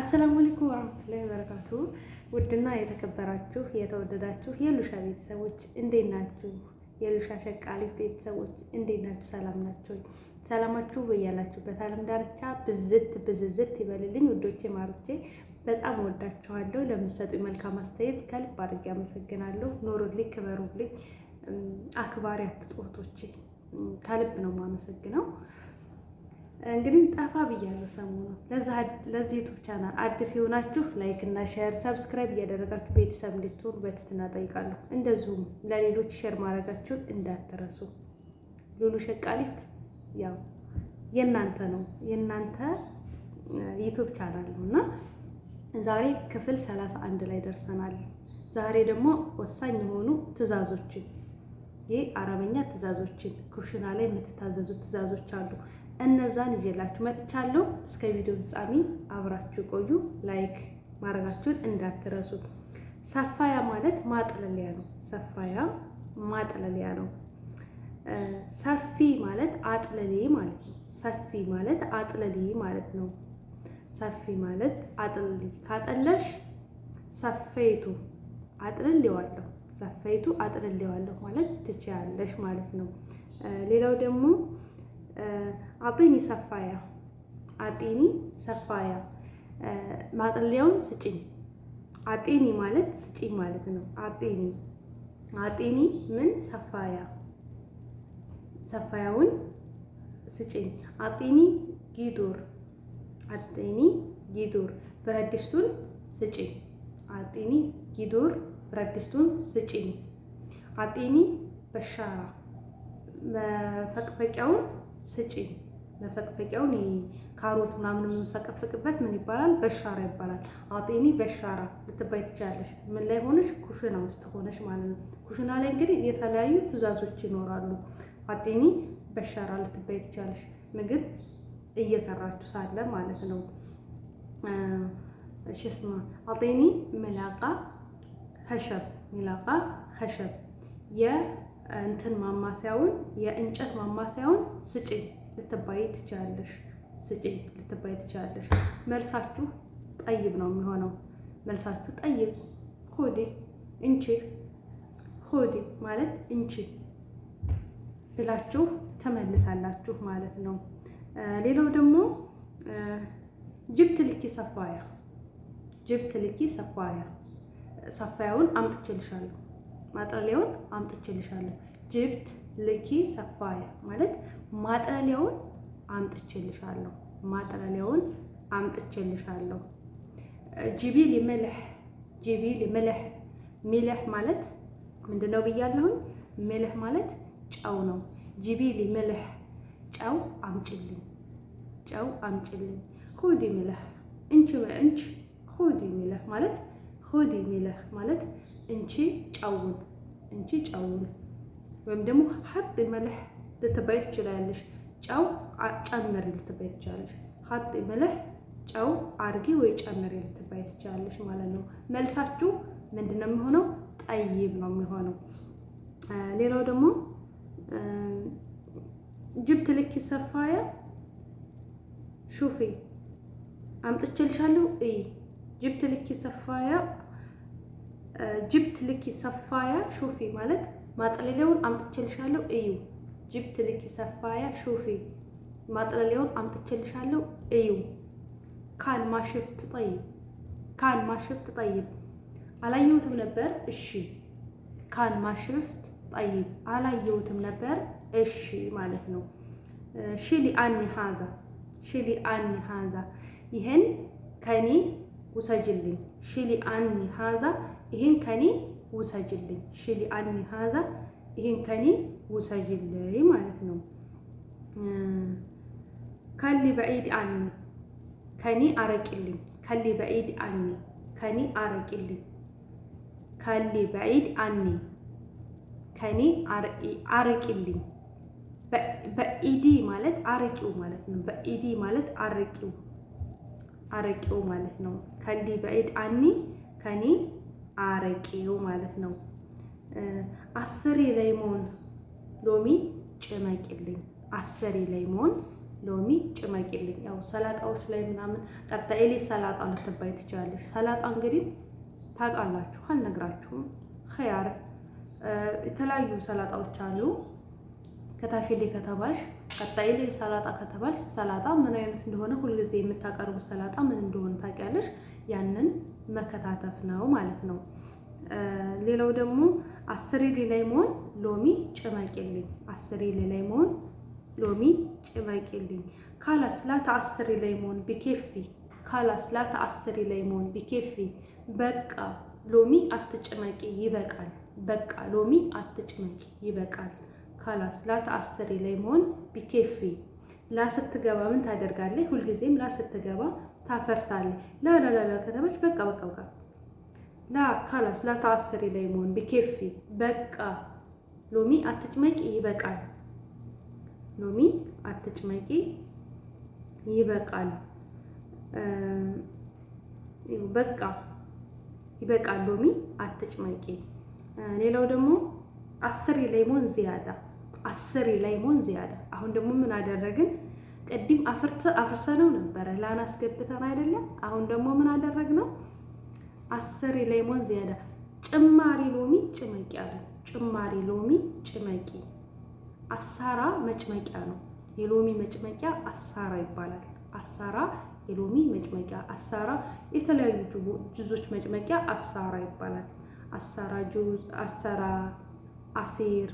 السلام عليكم ورحمة الله وبركاته። ውድና የተከበራችሁ የተወደዳችሁ የሉሻ ቤተሰቦች እንዴት ናችሁ? የሉሻ ሸቃሊ ቤተሰቦች እንዴት ናችሁ? ሰላም ናችሁ? ሰላማችሁ በያላችሁበት ዓለም ዳርቻ ብዝት ብዝዝት ይበልልኝ። ውዶቼ ማሮቼ በጣም ወዳችኋለሁ። ለምትሰጡኝ መልካም አስተያየት ከልብ አድርጌ አመሰግናለሁ። ኖሩልኝ፣ ክበሩልኝ። አክባሪ አትጦቶቼ ከልብ ነው የማመሰግነው። እንግዲህ ጠፋ ብያለሁ ሰሞኑን። ለዚህ YouTube channel አዲስ የሆናችሁ like እና share subscribe እያደረጋችሁ ቤተሰብ እንድትሆኑ በትህትና ጠይቃለሁ። እንደዚሁም ለሌሎች share ማድረጋችሁን እንዳትረሱ። ሉሉ ሸቃሊት ያው የእናንተ ነው፣ የእናንተ YouTube channel ነው እና ዛሬ ክፍል 31 ላይ ደርሰናል። ዛሬ ደግሞ ወሳኝ የሆኑ ትዕዛዞችን፣ ይህ አረበኛ ትዕዛዞችን፣ ኩሽና ላይ የምትታዘዙ ትዕዛዞች አሉ። እነዛን ይዤላችሁ መጥቻለሁ። እስከ ቪዲዮ ፍጻሜ አብራችሁ ቆዩ። Like ማድረጋችሁን እንዳትረሱ። صفاية ማለት ማጥለሊያ ነው። صفاية ማጥለሊያ ነው። صفي ማለት አጥለሌ ማለት ነው። صفي ማለት አጥለሌ ማለት ነው። صفي ማለት አጥለሌ። ካጠለሽ صفيته አጥልሌዋለሁ፣ صفيته አጥልሌዋለሁ ማለት ትችያለሽ ማለት ነው። ሌላው ደግሞ أعطيني صفاية፣ أعطيني صفاية ማጥለያውን ስጭኝ። أعطيني ማለት ስጭኝ ማለት ነው። أعطيني፣ أعطيني ምን صفاية፣ صفاية ውን ስጭኝ። أعطيني قدر፣ أعطيني قدر ብረት ድስቱን ስጭኝ። أعطيني قدر ብረት ድስቱን ስጭኝ። أعطيني بشارة መፈቅፈቂያውን ስጭኝ። መፈቅፈቂያውን ካሮት ምናምን የምንፈቀፍቅበት ምን ይባላል? بشارة ይባላል። أعطيني بشارة ልትባይ ትችላለሽ። ምን ላይ ሆነሽ? ኩሽና ውስጥ ሆነሽ ማለት ነው። ኩሽና ላይ እንግዲህ የተለያዩ ትዕዛዞች ይኖራሉ። أعطيني بشارة ልትባይ ትችላለሽ፣ ምግብ እየሰራችሁ ሳለ ማለት ነው። شسمه أعطيني ملعقة خشب፣ ملعقة خشب የእንትን ማማሰያውን፣ የእንጨት ማማሰያውን ስጭኝ ልትባይ ትችላለሽ። ስጭኝ ልትባይ ትችላለሽ። መልሳችሁ طيب ነው የሚሆነው። መልሳችሁ طيب፣ خدي እንቺ፣ خدي ማለት እንቺ ብላችሁ ተመልሳላችሁ ማለት ነው። ሌላው ደግሞ جبت لك صفاية፣ جبت لك صفاية፣ صفاية ውን አምጥቼልሻለሁ፣ ማጥለሊያውን አምጥቼልሻለሁ። جبت لك صفاية ማለት ማጥለሊያውን አምጥቼልሻለሁ፣ ማጥለሊያውን አምጥቼልሻለሁ። جيبي لي ملح፣ جيبي لي ملح። ملح ማለት ምንድነው ብያለሁኝ? ملح ማለት ጨው ነው። جيبي لي ملح ጨው አምጭልኝ፣ ጨው አምጭልኝ። خدي ملح እንቺ፣ እንቺ خدي ملح ማለት፣ خدي ملح ማለት እንቺ ጨውን፣ እንቺ ጨውን ወይም ደግሞ حطي ملح ልትባይ ትችላለሽ። ጨው ጨምሪ ልትባይ ትችላለሽ። حطي ملح ጨው አርጊ ወይ ጨምሪ ልትባይ ትችላለሽ ማለት ነው። መልሳችሁ ምንድን ነው የሚሆነው? طيب ነው የሚሆነው። ሌላው ደግሞ جبت لك صفاية شوفي አምጥቼልሻለሁ እይ። جبت لك صفاية፣ جبت لك صفاية شوفي ማለት ማጥለሊያውን አምጥቼልሻለሁ እዩ። جبت لك صفاية شوفي ማጥለሊያውን አምጥቼልሻለሁ እዩ። كان ما شفت طيب፣ كان ما شفت طيب አላየሁትም ነበር እሺ። كان ما شفت طيب አላየሁትም ነበር እሺ ማለት ነው። شيلي عني هذا፣ شيلي عني هذا ይሄን ከኔ ውሰጅልኝ። شيلي عني هذا ይሄን ከኔ ውሰጅልኝ። شيلي عني هذا ይሄን ከኔ ውሰጅልኝ ማለት ነው። خلي بعيد عني ከኔ አረቂልኝ። خلي بعيد عني ከኔ አረቂልኝ። خلي بعيد عني ከኔ አርቂልኝ። بعيدي ማለት አርቂው ማለት ነው። بعيدي ማለት አርቂው፣ አረቂው ማለት ነው። خلي بعيد عني ከኔ አረቂው ማለት ነው። اعصري ليمون ሎሚ ጭመቂልኝ። اعصري ليمون ሎሚ ጭመቂልኝ። ያው ሰላጣዎች ላይ ምናምን قطعي لي ሰላጣ ልትባይ ትችላለች። ሰላጣ እንግዲህ ታውቃላችሁ፣ አልነግራችሁም። خيار የተለያዩ ሰላጣዎች አሉ። كتفي لي ከተባልሽ قطعي لي ሰላጣ ከተባልሽ ሰላጣ ምን አይነት እንደሆነ ሁልጊዜ የምታቀርቡት ሰላጣ ምን እንደሆነ ታውቂያለሽ። ያንን መከታተፍ ነው ማለት ነው። ሌላው ደግሞ عصري لي ليمون ሎሚ ጭመቂልኝ። عصري لي ليمون ሎሚ ጭመቂልኝ። خلاص لا تعصري ليمون بكفي خلاص لا تعصري ليمون بكفي። በቃ ሎሚ አትጭመቂ ይበቃል። በቃ ሎሚ አትጭመቂ ይበቃል። خلاص لا تعصري ليمون بكفي። لا ስትገባ ምን ታደርጋለች? ሁልጊዜም لا ስትገባ ታፈርሳለች። لا لا لا ከተባች በቃ በቃ በቃ لا خلاص لا تعصري ليمون بكفي። በቃ ሎሚ አትጭመቂ ይበቃል። ሎሚ አትጭመቂ ይበቃል። በቃ ይበቃል፣ ሎሚ አትጭመቂ። ሌላው ደግሞ عصري ليمون زيادة عصري ليمون زيادة። አሁን ደግሞ ምን አደረግን? ቅድም አፍርሰነው ነበረ لا ን አስገብተን አይደለም። አሁን ደግሞ ምን አደረግነው? عصري ليمون زيادة፣ ጭማሪ ሎሚ ጭመቂ አለ። ጭማሪ ሎሚ ጭመቂ። عصارة መጭመቂያ ነው። የሎሚ መጭመቂያ عصارة ይባላል። عصارة የሎሚ መጭመቂያ፣ عصارة የተለያዩ ጁዞች መጭመቂያ عصارة ይባላል። عصارة juice፣ عصارة عصير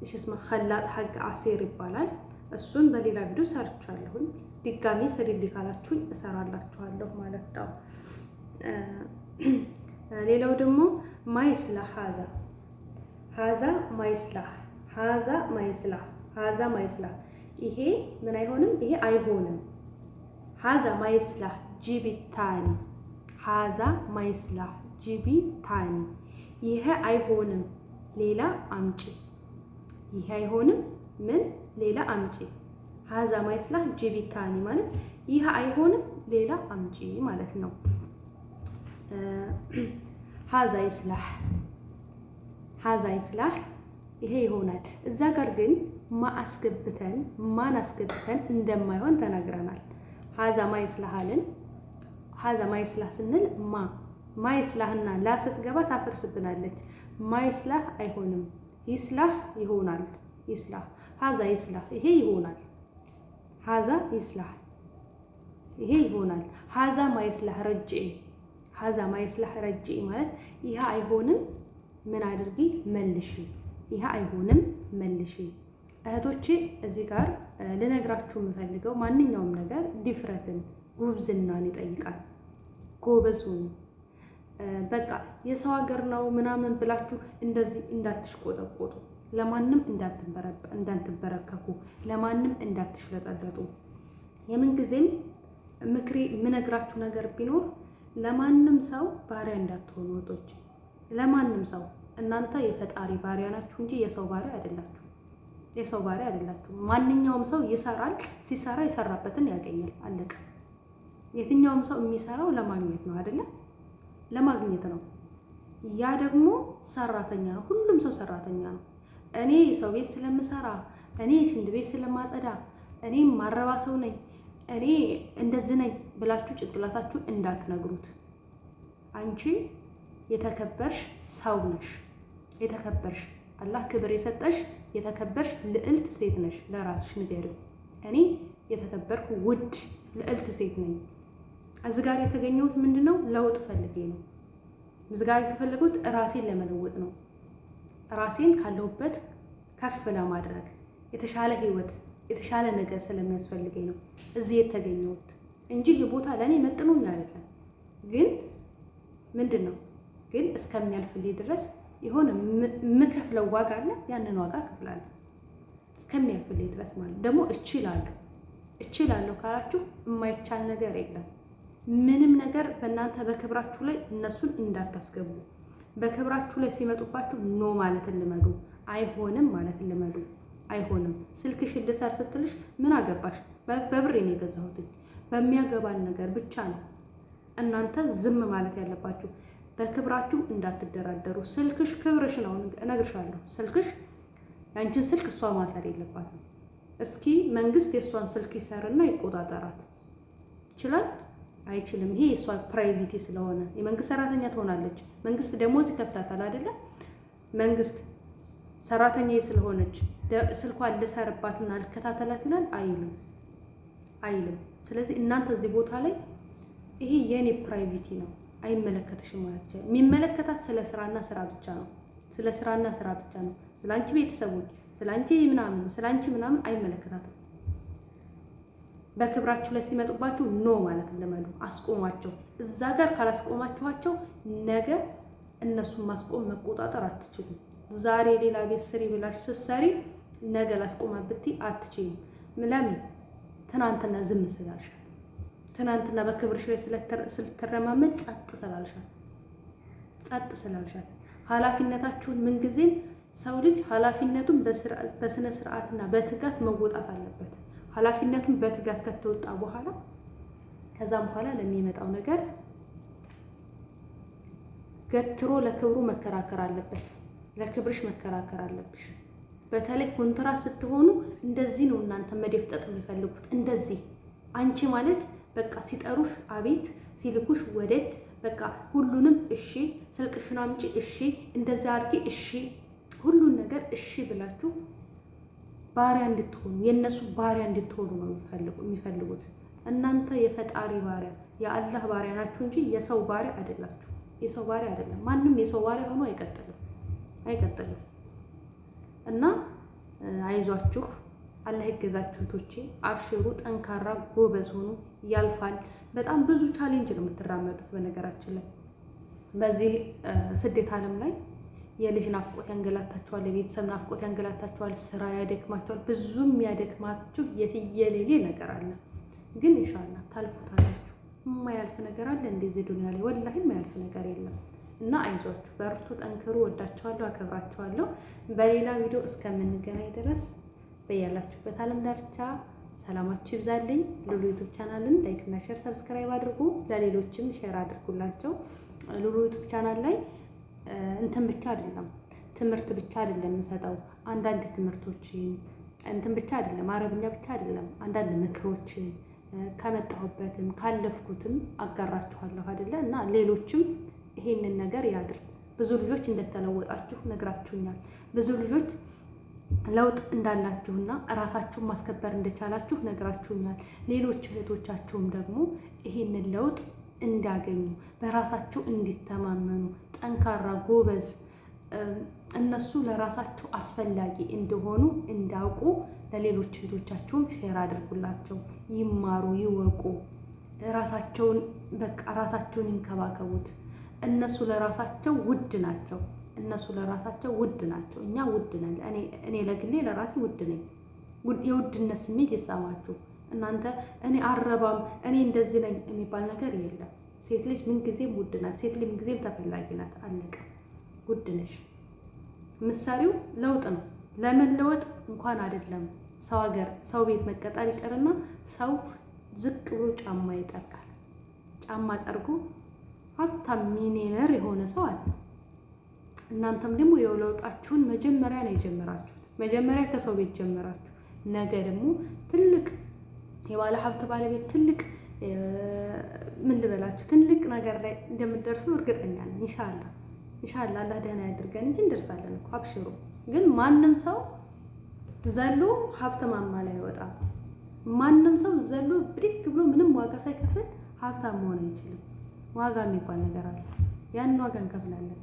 شسمه خلاط حق عصير ይባላል። እሱን በሌላ ቪዲዮ ሰርቻለሁኝ። ድጋሜ ስሪልኝ ካላችሁኝ እሰራላችኋለሁ ማለት ነው። ሌላው ደግሞ ما يصلح هذا هذا ما يصلح هذا ما يصلح هذا ما يصلح ይሄ ምን አይሆንም፣ ይሄ አይሆንም። هذا ما يصلح جيبي ثاني هذا ما يصلح جيبي ثاني ይሄ አይሆንም፣ ሌላ አምጪ። ይሄ አይሆንም ምን ሌላ አምጪ። هذا ما يصلح جيبي ثاني ማለት ይሄ አይሆንም ሌላ አምጪ ማለት ነው። هذا يصلح هذا يصلح ይሄ ይሆናል። እዛ ጋር ግን ما አስገብተን ما ን አስገብተን እንደማይሆን ተናግረናል። هذا ما يصلح አልን። هذا ما يصلح ስንል ما ما يصلح ና لا ስትገባ ታፈርስብናለች። ما يصلح አይሆንም፣ يصلح ይሆናል። يصلح هذا يصلح ይሄ ይሆናል። هذا يصلح ይሄ ይሆናል። هذا ما يصلح رجعي هذا ما يصلح رجعي ማለት ይሄ አይሆንም፣ ምን አድርጊ መልሺ። ይሄ አይሆንም መልሺ። እህቶቼ እዚህ ጋር ልነግራችሁ የምፈልገው ማንኛውም ነገር ድፍረትን፣ ጉብዝናን ይጠይቃል። ጎበዝ ሁኑ። በቃ የሰው ሀገር ነው ምናምን ብላችሁ እንደዚህ እንዳትሽቆጠቆጡ፣ ለማንም እንዳትበረከኩ፣ ለማንም እንዳትሽለጠለጡ። የምንጊዜም ምክሬ የምነግራችሁ ነገር ቢኖር ለማንም ሰው ባሪያ እንዳትሆኑ ወጦች፣ ለማንም ሰው እናንተ የፈጣሪ ባሪያ ናችሁ እንጂ የሰው ባሪያ አይደላችሁ። የሰው ባሪያ አይደላችሁ። ማንኛውም ሰው ይሰራል። ሲሰራ የሰራበትን ያገኛል። አለቀ። የትኛውም ሰው የሚሰራው ለማግኘት ነው አይደለም? ለማግኘት ነው። ያ ደግሞ ሰራተኛ ነው። ሁሉም ሰው ሰራተኛ ነው። እኔ ሰው ቤት ስለምሰራ፣ እኔ ሽንት ቤት ስለማጸዳ፣ እኔ ማረባ ሰው ነኝ፣ እኔ እንደዚህ ነኝ ብላችሁ ጭንቅላታችሁ እንዳትነግሩት። አንቺ የተከበርሽ ሰው ነሽ። የተከበርሽ አላህ ክብር የሰጠሽ የተከበርሽ ልዕልት ሴት ነሽ። ለራስሽ ንገሪው። እኔ የተከበርኩ ውድ ልዕልት ሴት ነኝ። እዚህ ጋር የተገኘሁት ምንድን ነው? ለውጥ ፈልጌ ነው። እዚህ ጋር የተፈለጉት ራሴን ለመለወጥ ነው። ራሴን ካለሁበት ከፍ ለማድረግ የተሻለ ህይወት፣ የተሻለ ነገር ስለሚያስፈልገኝ ነው እዚህ የተገኘሁት እንጂ ይህ ቦታ ለእኔ መጥኖኝ አይደለም። ግን ምንድን ነው ግን እስከሚያልፍልኝ ድረስ የሆነ የምከፍለው ዋጋ አለ። ያንን ዋጋ እከፍላለሁ እስከሚያልፍልኝ ድረስ ማለት ደግሞ እችላለሁ። እችላለሁ ካላችሁ የማይቻል ነገር የለም። ምንም ነገር በእናንተ በክብራችሁ ላይ እነሱን እንዳታስገቡ። በክብራችሁ ላይ ሲመጡባችሁ no ማለት ልመዱ። አይሆንም ማለት ልመዱ። አይሆንም ስልክሽን ልሰር ስትልሽ ምን አገባሽ? በብሬ ነው የገዛሁትኝ። በሚያገባን ነገር ብቻ ነው እናንተ ዝም ማለት ያለባችሁ። በክብራችሁ እንዳትደራደሩ። ስልክሽ ክብርሽ ነው፣ እነግርሻለሁ። ስልክሽ ያንቺን ስልክ እሷ ማሰር የለባትም። እስኪ መንግስት የእሷን ስልክ ይሰርና ይቆጣጠራት። ይችላል? አይችልም። ይሄ የእሷ privacy ስለሆነ የመንግስት ሰራተኛ ትሆናለች። መንግስት ደሞዝ ይከፍላታል አይደለ? መንግስት ሰራተኛ ስለሆነች ስልኳን ልሰርባትና ልከታተላት ይላል? አይልም፣ አይልም። ስለዚህ እናንተ እዚህ ቦታ ላይ ይሄ የኔ privacy ነው አይመለከትሽም ማለት ይችላል። የሚመለከታት ስለ ስራና ስራ ብቻ ነው። ስለ ስራና ስራ ብቻ ነው። ስለ አንቺ ቤተሰቦች፣ ስለ አንቺ ምናምን፣ ስለ አንቺ ምናምን አይመለከታትም። በክብራችሁ ላይ ሲመጡባችሁ no ማለት ልመዱ፣ አስቆሟቸው። እዛ ጋር ካላስቆማችኋቸው ነገ እነሱን ማስቆም መቆጣጠር አትችሉም። ዛሬ ሌላ ቤት ስሪ ብላሽ ስትሰሪ ነገ ላስቆማ ብትይ አትችይም። ለምን? ትናንትና ዝም ስላልሻት፣ ትናንትና በክብርሽ ላይ ስትረማመድ ጸጥ ስላልሻት፣ ጸጥ ስላልሻት። ኃላፊነታችሁን ምንጊዜም ሰው ልጅ ኃላፊነቱን በስነ ስርዓትና በትጋት መወጣት አለበት። ኃላፊነቱን በትጋት ከተወጣ በኋላ ከዛም በኋላ ለሚመጣው ነገር ገትሮ ለክብሩ መከራከር አለበት። ለክብርሽ መከራከር አለብሽ። በተለይ ኮንትራት ስትሆኑ እንደዚህ ነው እናንተ መደፍጠጥ የሚፈልጉት። እንደዚህ አንቺ ማለት በቃ ሲጠሩሽ አቤት፣ ሲልኩሽ ወዴት፣ በቃ ሁሉንም እሺ፣ ስልክሽን አምጪ እሺ፣ እንደዛ አድርጊ እሺ፣ ሁሉን ነገር እሺ ብላችሁ ባሪያ እንድትሆኑ፣ የእነሱ ባሪያ እንድትሆኑ ነው የሚፈልጉት። እናንተ የፈጣሪ ባሪያ፣ የአላህ ባሪያ ናችሁ እንጂ የሰው ባሪያ አይደላችሁ። የሰው ባሪያ አይደለም። ማንም የሰው ባሪያ ሆኖ አይቀጥልም፣ አይቀጥልም። እና አይዟችሁ፣ አላህ ይገዛችሁ እህቶቼ፣ አብሽሩ፣ ጠንካራ ጎበዝ ሆኑ። ያልፋል። በጣም ብዙ challenge ነው የምትራመዱት። በነገራችን ላይ በዚህ ስደት ዓለም ላይ የልጅ ናፍቆት ያንገላታችኋል፣ የቤተሰብ ናፍቆት ያንገላታችኋል፣ ስራ ያደክማችኋል። ብዙ የሚያደክማችሁ የትየሌሌ ነገር አለ። ግን ኢንሻአላህ ታልፉታላችሁ። የማያልፍ ነገር አለ እንደዚህ ዱንያ ላይ? ወላሂ የማያልፍ ነገር የለም። እና አይዟችሁ፣ በርቱ፣ ጠንክሩ። ወዳችኋለሁ፣ አከብራችኋለሁ። በሌላ ቪዲዮ እስከምንገናኝ ድረስ በያላችሁበት ዓለም ዳርቻ ሰላማችሁ ይብዛልኝ። ሉሉ YouTube channel ን like እና share subscribe አድርጉ። ለሌሎችም share አድርጉላቸው። ሉሉ YouTube channel ላይ እንትን ብቻ አይደለም፣ ትምህርት ብቻ አይደለም የምሰጠው። አንዳንድ ትምህርቶችን እንትን ብቻ አይደለም፣ አረብኛ ብቻ አይደለም፣ አንዳንድ ምክሮችን ከመጣሁበትም ካለፍኩትም አጋራችኋለሁ አይደለ? እና ሌሎችም ይሄንን ነገር ያድርጉ። ብዙ ልጆች እንደተለወጣችሁ ነግራችሁኛል። ብዙ ልጆች ለውጥ እንዳላችሁና እራሳችሁን ማስከበር እንደቻላችሁ ነግራችሁኛል። ሌሎች እህቶቻችሁም ደግሞ ይሄንን ለውጥ እንዲያገኙ፣ በራሳቸው እንዲተማመኑ፣ ጠንካራ ጎበዝ፣ እነሱ ለራሳቸው አስፈላጊ እንደሆኑ እንዲያውቁ ለሌሎች እህቶቻችሁም share አድርጉላቸው። ይማሩ፣ ይወቁ፣ ራሳቸውን በቃ ራሳቸውን ይንከባከቡት። እነሱ ለራሳቸው ውድ ናቸው። እነሱ ለራሳቸው ውድ ናቸው። እኛ ውድ ነን። እኔ ለግሌ ለራሴ ውድ ነኝ። የውድነት ስሜት ይሰማችሁ። እናንተ እኔ አረባም፣ እኔ እንደዚህ ነኝ የሚባል ነገር የለም። ሴት ልጅ ምንጊዜም ውድ ናት። ሴት ልጅ ምንጊዜም ተፈላጊ ናት። አለቀ። ውድ ነሽ። ምሳሌው ለውጥ ነው። ለመለወጥ እንኳን አይደለም ሰው ሀገር ሰው ቤት መቀጠር ይቅርና ሰው ዝቅ ብሎ ጫማ ይጠርጋል። ጫማ ጠርጎ ሀብታም ሚሊዮነር የሆነ ሰው አለ። እናንተም ደግሞ የለውጣችሁን መጀመሪያ ነው የጀመራችሁት። መጀመሪያ ከሰው ቤት ጀመራችሁ። ነገ ደግሞ ትልቅ የባለ ሀብት ባለቤት፣ ትልቅ ምን ልበላችሁ፣ ትልቅ ነገር ላይ እንደምትደርሱ እርግጠኛ ነኝ። ኢንሻአላህ፣ ኢንሻአላህ አላህ ደህና ያድርገን እንጂ እንደርሳለን እኮ፣ አብሽሩ። ግን ማንም ሰው ዘሎ ሀብት ማማ ላይ አይወጣም። ማንም ሰው ዘሎ ብድግ ብሎ ምንም ዋጋ ሳይከፍል ሀብታም መሆን አይችልም። ዋጋ የሚባል ነገር አለ። ያንን ዋጋ እንከፍላለን።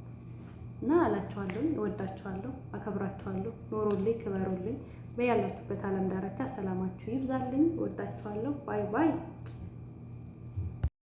እና እላችኋለሁ፣ እወዳችኋለሁ፣ አከብራችኋለሁ። ኖሮልኝ ክበሩልኝ። በያላችሁበት ዓለም ዳርቻ ሰላማችሁ ይብዛልኝ። እወዳችኋለሁ። Bye bye።